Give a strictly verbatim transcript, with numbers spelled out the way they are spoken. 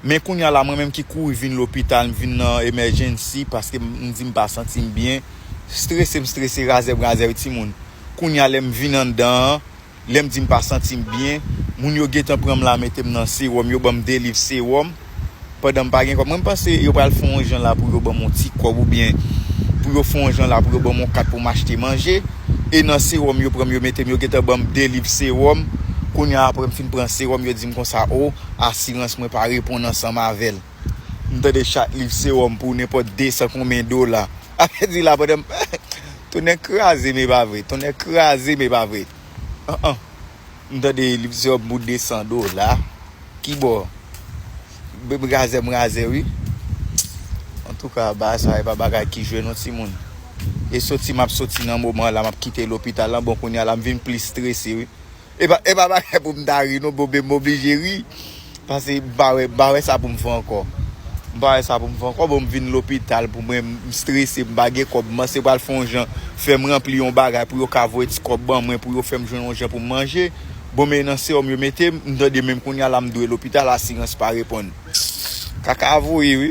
Men kounye a la, mwen menm ki kouri vin lopital, m vin nan emergency paske m di m pa santi m byen. Strese, m strese razè, razè, wi, timoun. Kounye a, lè m vin anndan an, lè m di m pa santi m byen, moun yo gentan pran m la, mete m nan sewòm, yo ban m de liv sewòm. Pandan m pa gen kòb, mwen m panse yo pral fè yon jan la pou yo ban m yon ti kòb oubyen pou yo fè yon jan la pou yo ban m yon kat pou m achte manje. E nan sewòm yo pran m, yo mete m, yo gentan ban m de liv sewòm. Kounye a, apre m fin pran sewòm, yo di m konsa, o, asirans mwen pa reponn ansanm avè l. M tande chak liv sewòm pou nenpòt de san konbyen dola. Afè di la, pandan m, tonnè kraze m, e pa vre, tonnè kraze m, e pa vre. An an. M tande liv sewòm pou de san dola. Kibò? M razè, m razè, wi. Antouka, bagay sa, e pa bagay ki jwe non, timoun. E soti m ap soti nan moman la, m ap kite lopital lan, bon, kounye a la, m vin plis strese, wi. E pa, e pa bagay pou m ta ri, non, bon, men m oblije ri. Paske m pa wè, m pa wè sa pou m fè ankò. M pa wè sa pou m fè ankò, bon, m vin lopital pou mwen, m strese, m pa gen kòb, m panse pral fè yon jan, fè m ranpli yon bagay pou yo ka voye ti kòb ban mwen, pou yo fè m jwenn yon jan pou m manje. Bon, men nan sewòm yo mete m, m tande menm kounye a la, m dwe lopital, asirans pa reponn. Kaka voye, wi.